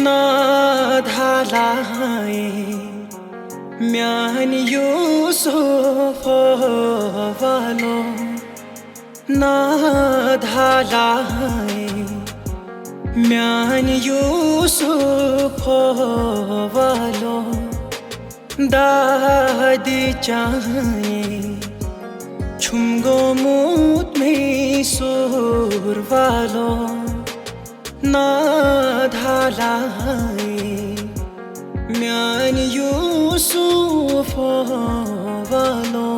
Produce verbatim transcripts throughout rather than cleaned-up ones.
نادالایے میانہِ یوسف والو، نادالایے میانہِ یوسف والو، دادِ چانہِ چھُم گوٚمُت مےٚ سوٗر والو، نادالایے میانہِ یوسف والو۔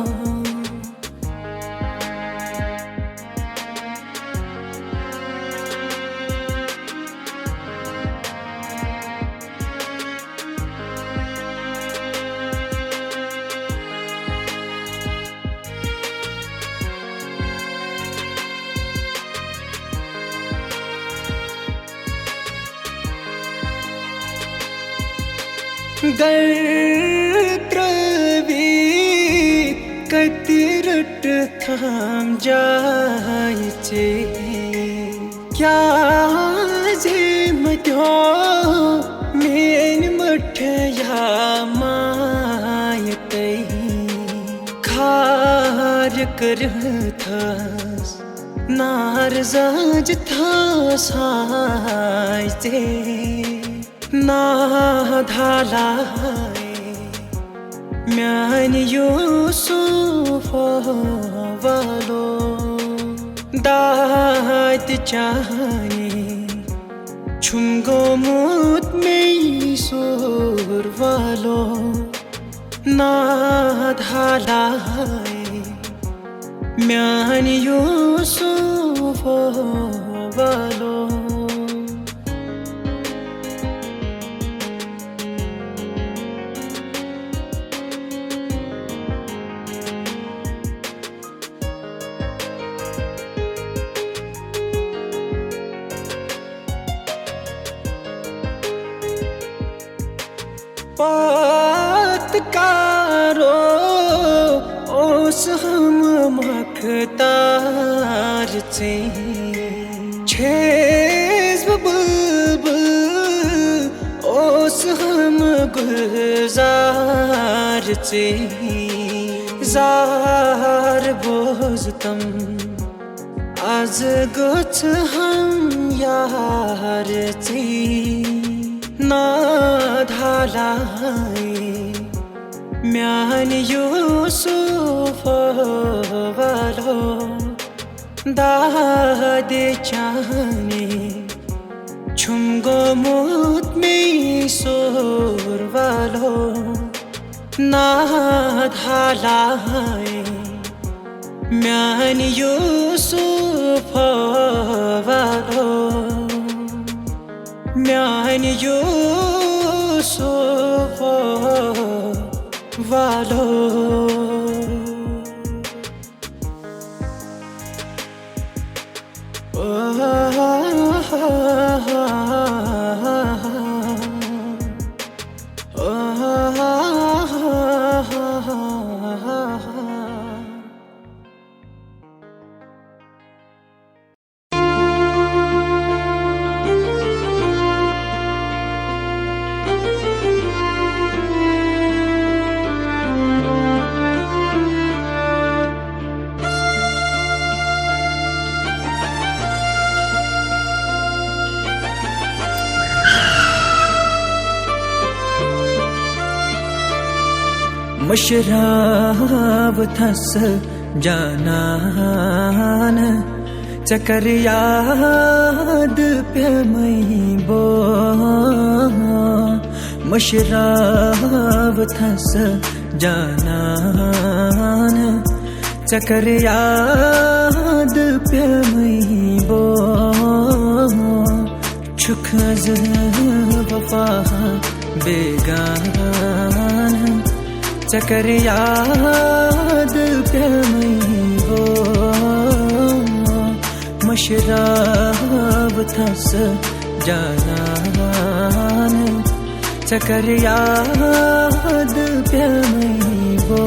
گر ترٲوی کتہِ رٔٹتھ ہم جاے ژےٚ؟ کیٛازِ مٔتیو میٛانہِ مٹھیا مایہِ تۄہہِ؟ خار کٔرتھس نار زٲج تھٲس ہاے ژےٚ۔ نادالایے میانہِ یوسف والو، دادِ چانہِ چھُم گوٚمُت مےٚ سوٗر والو، نادالایے میانہِ یوسف والو۔ پتھ کارو اوس ہم مختار ژےٚ۔ چھیس بہٕ بلبل اوس ہم گلزار ژےٚ۔ زار بوزتم از گوٚژھ ہم یار ژےٚ۔ نادالایے میانہِ یوسف والو، دادِ چانہِ چھُم گوٚمُت مےٚ سوٗر والو، نادالایے میانہِ یوسف والو، میانہِ یوسف والو۔ مٔشراوتھس جانان، ژےٚ کر یاد پیمٕے بو۔ مٔشراوتھس جانان، ژےٚ کر یاد پیمٕے بو۔ چھُکھ از وفا بیگانہٕ، ژےٚ کر یاد پیمٕے بو۔ مٔشراوتھس جانانہٕ، ژےٚ کر یاد پیمٕے بو۔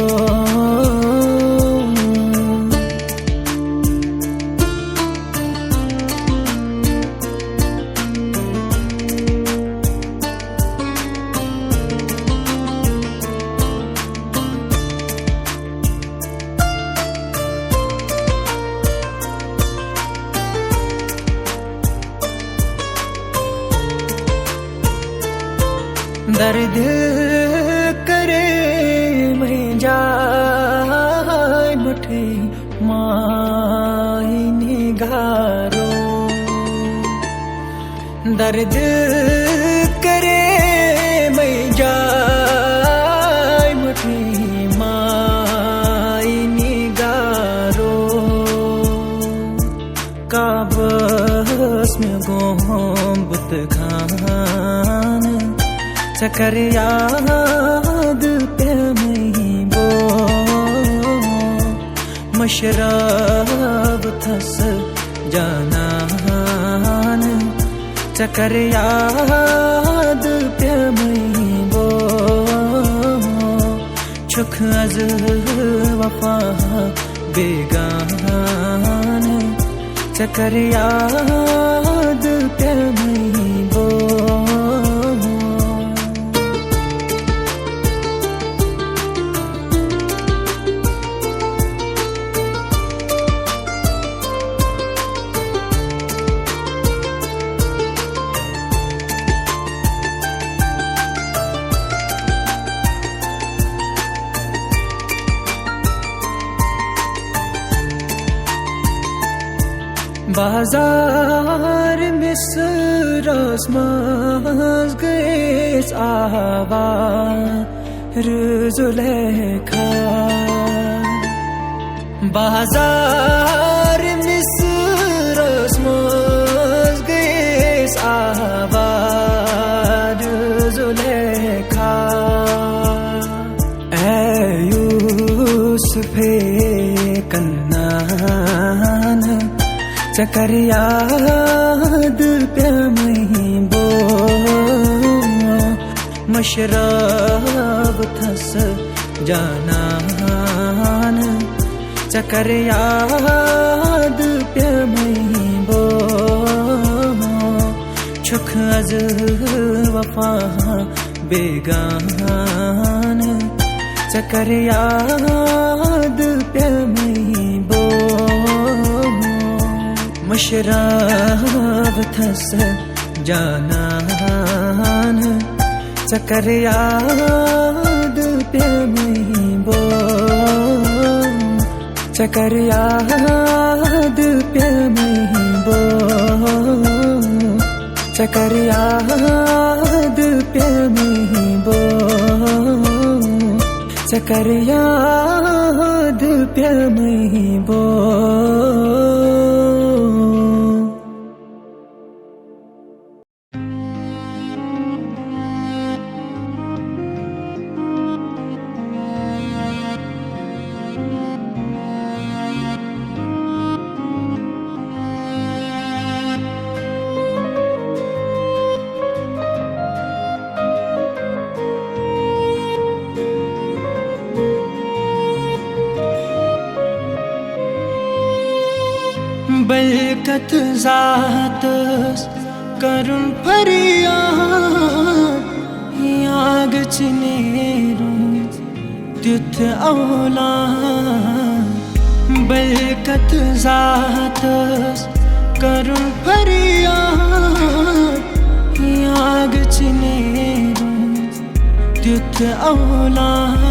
مائی نگارو، درد کرے میں جائے مٹھی مائی نگارو۔ کعبس مےٚ گوٚم بُتہٕ خانہٕ، ژےٚ کر یاد پیٚمٕے بو۔ مشرف تھس جانان، ژےٚ کر یاد پیٚمٕے بو۔ چھُکھ از وفا بیگانہٕ، ژےٚ کر یاد پیٚمٕے بو۔ بازار مصرس منٛز گٔیس آوارٕ زلیخا۔ بازار مصرس منٛز گٔیس آوارٕ زلیخا۔ اے یوسف کنعان، ژےٚ کر یاد پیٚمٕے بو۔ مشرف تھس جانان، ژےٚ کر یاد پیٚمٕے بو۔ چھُکھ از وفا بیگانہٕ، ژےٚ کر یاد پیٚمٕے بو۔ مشرف تھس جانان، ژےٚ کر یاد پیٚمٕے بو۔ ژےٚ کر یاد پیٚمٕے بو۔ ژےٚ کر یاد پیٚمٕے بو۔ ژےٚ کر یاد پیٚمٕے بو۔ بلکت ذاتس کرُن فریاد، یا گژھِ نیرُن تیُتھ اولاد۔ بلکت ذاتس کرُن فریاد، یا گژھِ نیرُن تیُتھ اولاد۔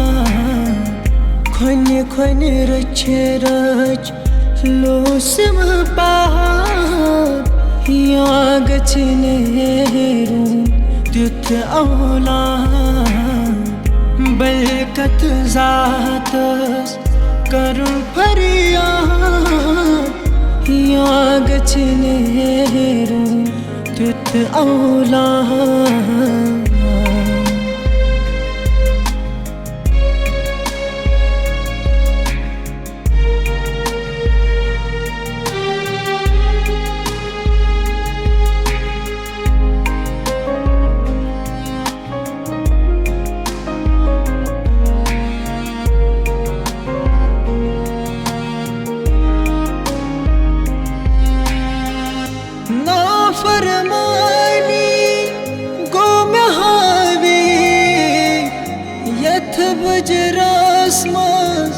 کھۄنہِ کھۄنہِ رٔچھِ رٔچھ لوسِم پہاڑ، یا گژھِ نیرُن تیُتھ اولاد۔ بلکت ذاتس کرُن فریاد، یا گژھِ نیرُن تیُتھ اولاد۔ نافرمانی گوٚو مےٚ حاوی، یتھ بُجرس منٛز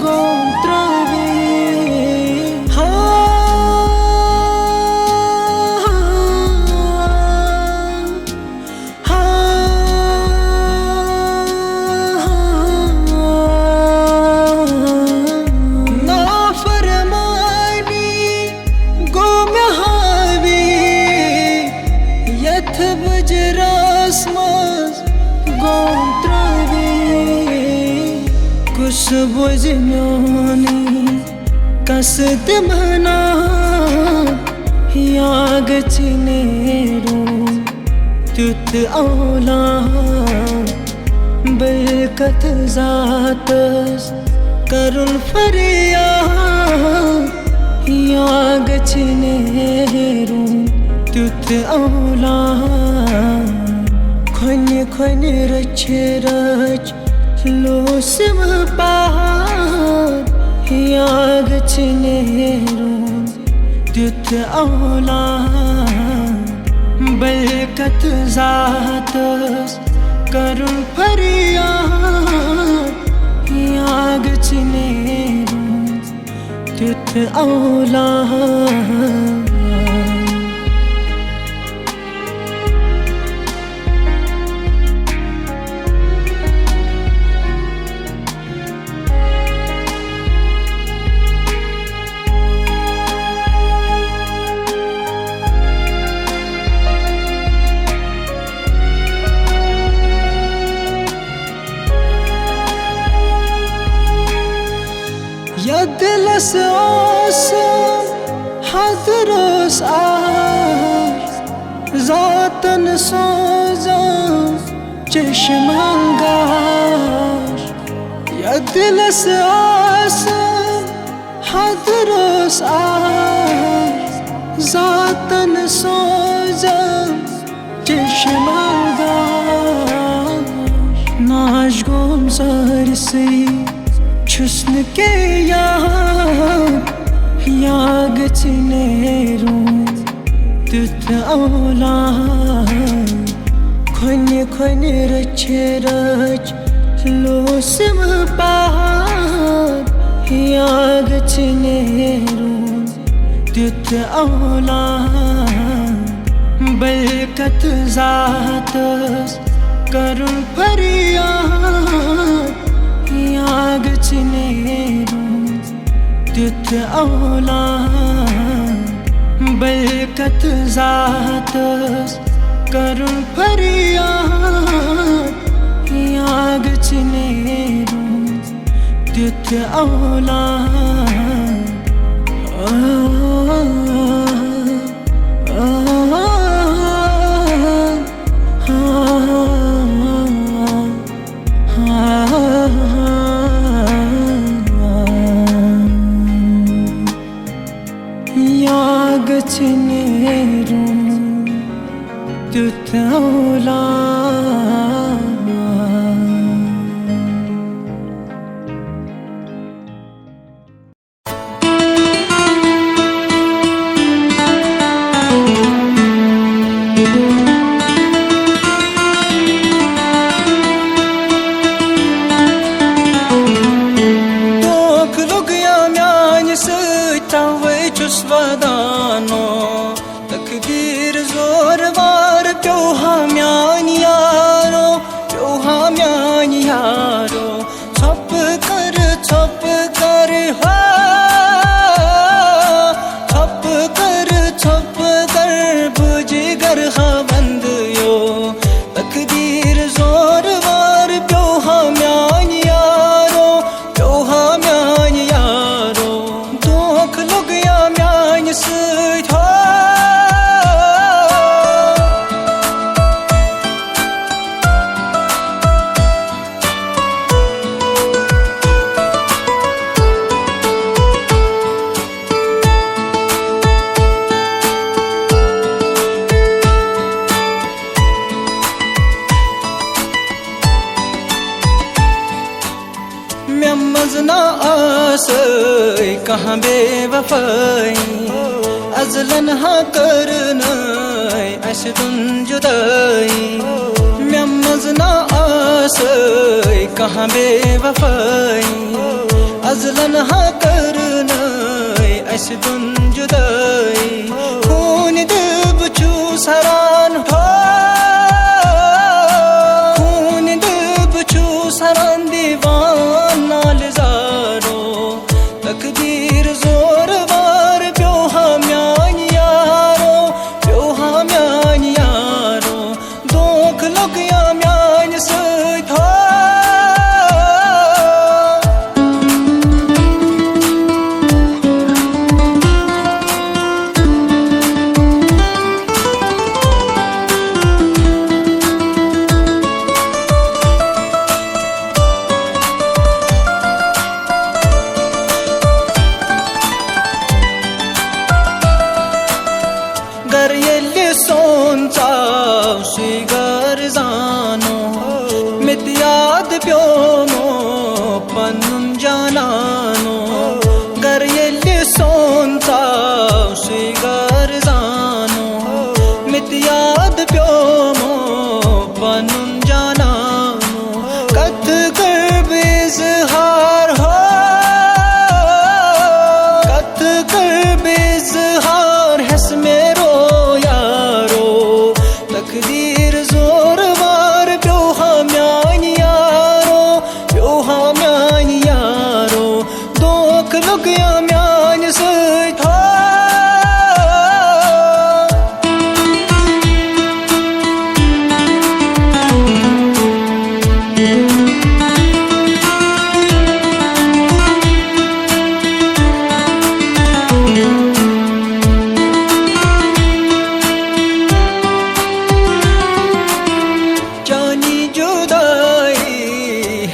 گوٚو ترٛاوی۔ ہا، ہا، ہا۔ بوزِ میونٕے قصہٕ تِمنا، یا گژھِ نیرُن تیُتھ اولاد۔ بلکت ذاتس کرُن فریاد، یا گژھِ نیرُن تیُتھ اولاد۔ کھۄنہِ کھۄنہِ رٔچھِ رٔچھ لوٗسِم پہاڑ، یا گژھِ نیرُن تیُتھ اولاد۔ بلکت ذاتس کرُن فریاد، یا گژھِ نیرُن تیُتھ اولاد۔ یتھ دلس اوس حضرس آش، ذاتن سوزان چشمہ گاش۔ یتھ دلس اوس حضرس آش، ذاتن سوزان چشمہ گاش۔ ناش گوم سٲرسٕے، چھُس نہٕ کینٛہہ یاد، یا گژھِ نیرُن تیُتھ اولاد۔ کھۄنہِ کھۄنہِ رٔچھِ رٔچھ لوٗسِم پہاڑ، یا گژھِ نیرُن تیُتھ اولاد۔ بلکت ذاتس کرُن فریاد، یا گژھِ نیرُن تیُتھ اولاد۔ بلکت ذاتس کرُن فریاد، یا گژھِ نیرُن تیُتھ اولاد۔ آ، آ، آ، آ۔ یا گژھِ نیرُن تیُتھ اولاد۔ دھوکہٕ لوٚگ یا میانہِ سۭتۍ، توے چھُس ودانو۔ تقدیر زور وار پیوٚو ہا میانہِ یارو، پیوٚو ہا میانہِ یارو۔ ژھۄپہٕ کر، ژھۄپہٕ کر، ہا، ژھۄپہٕ کر، ژھۄپہٕ کر، بہٕ جگر ہا وندیو۔ تقدیر زور وار پیوٚو ہا میانہِ یارو، پیوٚو ہا میانہِ یارو۔ دھوکہٕ لوٚگ یا میانہِ سۭتۍ، ہا۔ مےٚ منٛز نہ آسے کانٛہہ بے وفٲیی، ازلن ہا کٔرنَے اَسہِ دۄن جُدٲیی۔ مےٚ منٛز نہ آسے کانٛہہ بے وفٲیی، ازلن ہا کٔرنَے اَسہِ دۄن جُدٲیی۔ خوٗنہِ دٔب چھُس ہران، ہو، خوٗنہِ دٔب چھُس ہران دیوان نالہِ زارو۔ تقدیر زور وار پیوٚو ہا میانہِ یارو، پیوٚو ہا میانہِ یارو۔ دھوکہٕ لوٚگ یا میانہِ سۭتۍ، ہو۔ گٔیو میانہِ سۭتۍ۔ چانی جدائی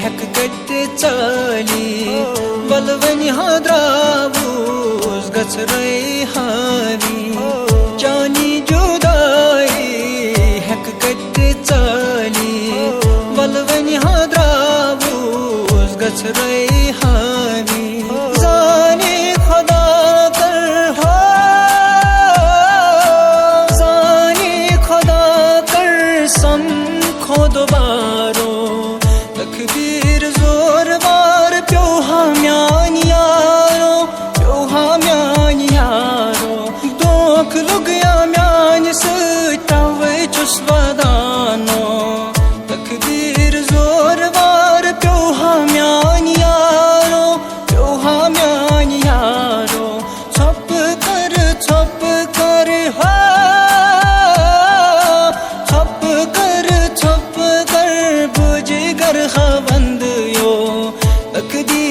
ہیٚکہٕ کتہِ ژالی، ولہٕ وۄنۍ ہا درٛاوُس گژھٕ ریحانی۔ چانی جدائی ہیٚکہٕ کتہِ ژالی، ولہٕ وۄنۍ ہا درٛاوُس گژھٕ ریحانی۔ زانے خدا کر ہو، زانے خدا کر سمکھو دوبارو۔ تقدیر زور بار پیو ہا میانہِ یارو، پیو ہا میانہِ یارو۔ دھوکہٕ لوٚگ یا میانہِ سۭتۍ، توے چھُس ودانو۔ تقدیر زور بار پیو ہا میانہِ یارو، پیو ہا میانہِ یارو۔ ژھۄپہٕ کر، ژھۄپہٕ کر ہا، ژھۄپہٕ کر، ژھۄپہٕ کر، بہٕ جگر ہا وندیو۔ تقدیر